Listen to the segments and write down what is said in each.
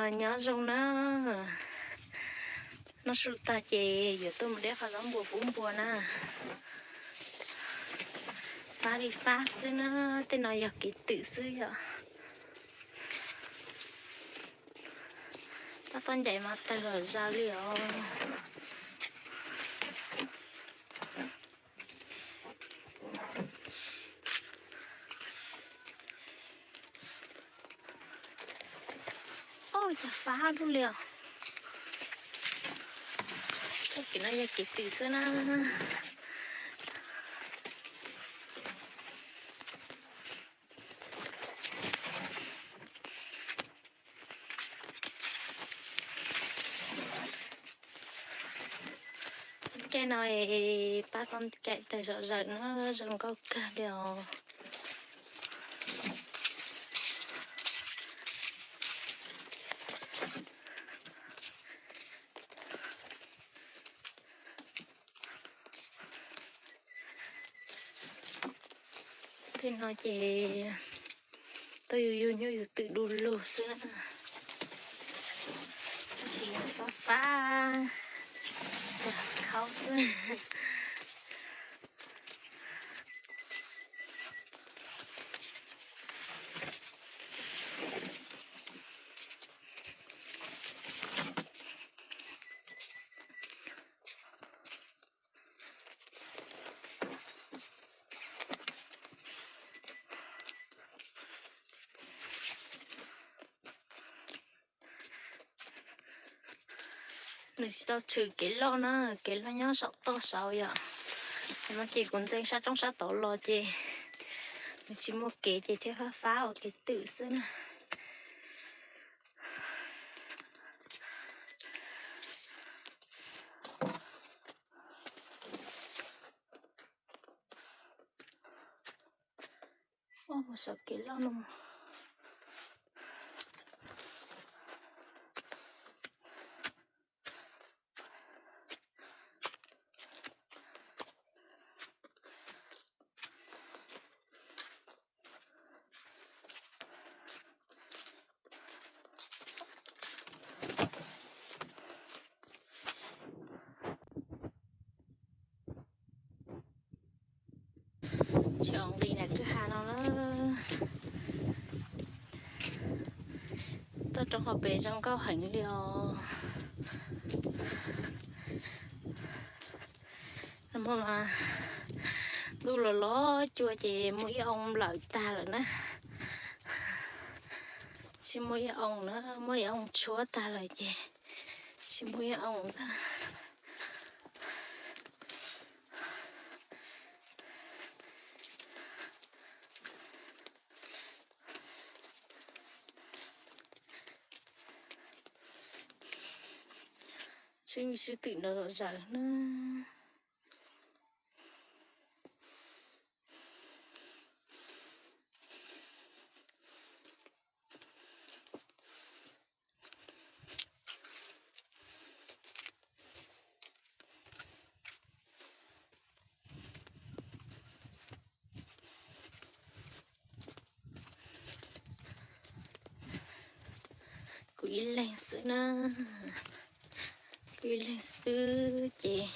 Nyob zoo na, noj su tag ces yuav tuaj mus deb qhov zaub npua pub npua na. Fab li fab xwb na, tej no yog kev twm xwb yom. Tab tom ncaim mas tawg los zaws li os. Oj, cas fab lug li os. Txoj kev no yog kev twm xwb na. Caij no pab tau caij tawg zom zaws na, zoo nkauj kawg li os. Tej no ces tuaj yug yug nyuj yug twm du lug xwb na. Tab sis fab fab, khaub xwb. Nws tsis tau tshwm kev loj na, kev loj nyob saum toj saud yom. No ces kuv ntxeev sab roob sab tod los ces nws tsis muaj kev ces thiaj fab fab ua kev twm xwb na. Saum kev loj no. Tsis nqis nram kwj ha no na. Toj roob hauv pes zoo nkauj heev li os. Ntuj los los cua ces muaj ib oo nplawm tag lawm na. Tsis muaj ib oo na, muaj ib oo tshuab tag lawm ces tsis muaj ib oo na. Tswb me tswb twm no zom zaws na. Kuv ib leeg xwb na, kuv ib leeg xwb ces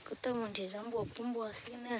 kuv tuaj mus nrhiav zaub npua pub npua xwb na.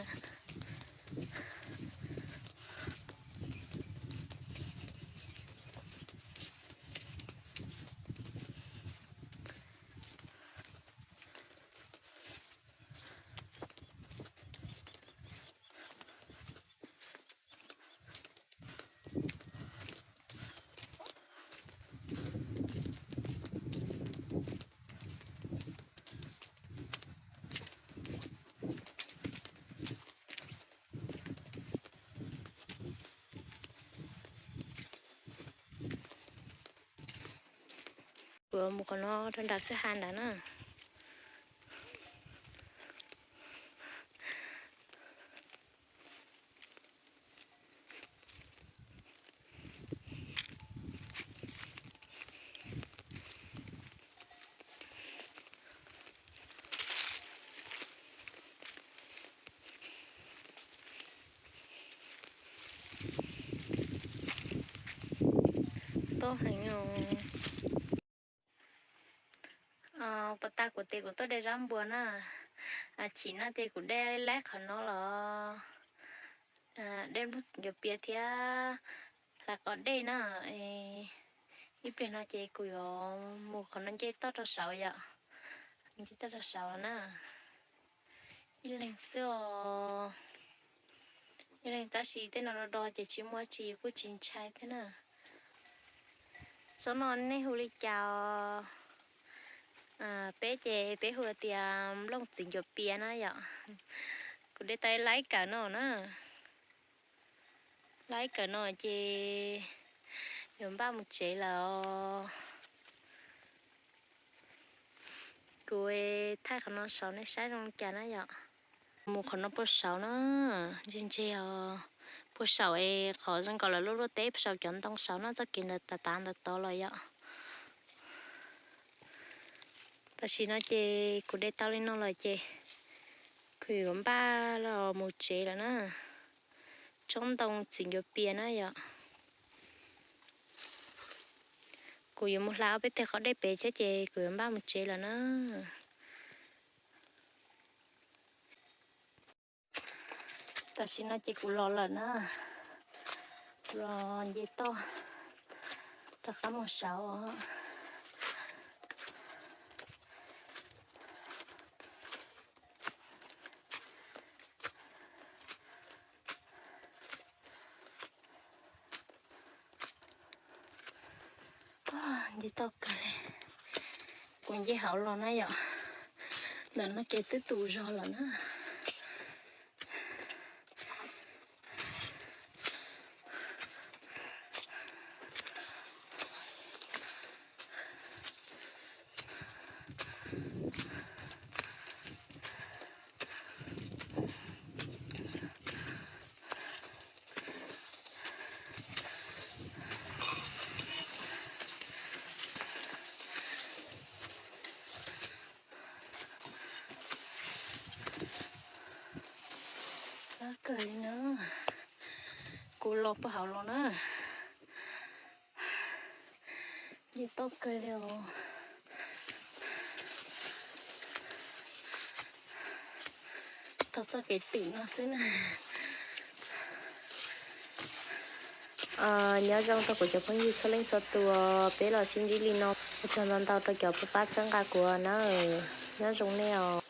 Kuv mus qhov no rau nram kwj ha ntawd na. Heev os. Pas tas kuv tias kuv tuaj de zab npua na, chim no ces kuv de laib qhov no los, de nplooj txiv ncuav pias thiab hlais qos dej na. Ib pliag no ces kuv yuav mus qhov no nce toj rau saud yom, nce toj rau saud na. Ib leeg xwb os, ib leeg tab sis tej no do do ces tsis muaj tsi kuj tsis ntshai thiab na. Tsob no nej hu li cas os? Peb ces peb hu tias nplooj txiv ncuav pias na yom. Kuv de tau laib kawm no na. Laib kawm no ces yuav npaj mus tsev lawm os. Kuv thaij qhov no saud nej saib zoo li cas na yom. Mus qhov no puag saud na, ntseg ntseg os. Puag saum es qhov zoo nkaus lawv luaj luaj teb puag saum cov ntoo saud no, txoj kev ntawd tav tav ntawd tod los yom. Tam sim no ces kuv de tau li no lawm ces kuv yuav npaj los mus tsev lawm na. Tsob ntoo txiv ncuav pias na yom. Kuv yuav mus hlais ob peb teg qos dej pem thiab ces kuv yuav npaj mus tsev lawm na. Tam sim no ces kuv los lawm na, los nce toj rov qab mus saud. Nce toj kawg li, kuv nce hauv los na yom, ntawm no ces twb tu zog lawm na. Kawg li na, kuv los puag hauv los na, nce toj kawg li os. Tau txoj kev twm no xwb na. Nyob zoo rau kuv cov phooj ywg txhua leej txhua tus, peb los sib ntsib li no. Ua tsaug ntau ntau rau cov pab txhawb nqa kuv na. Nyob zoo nej os.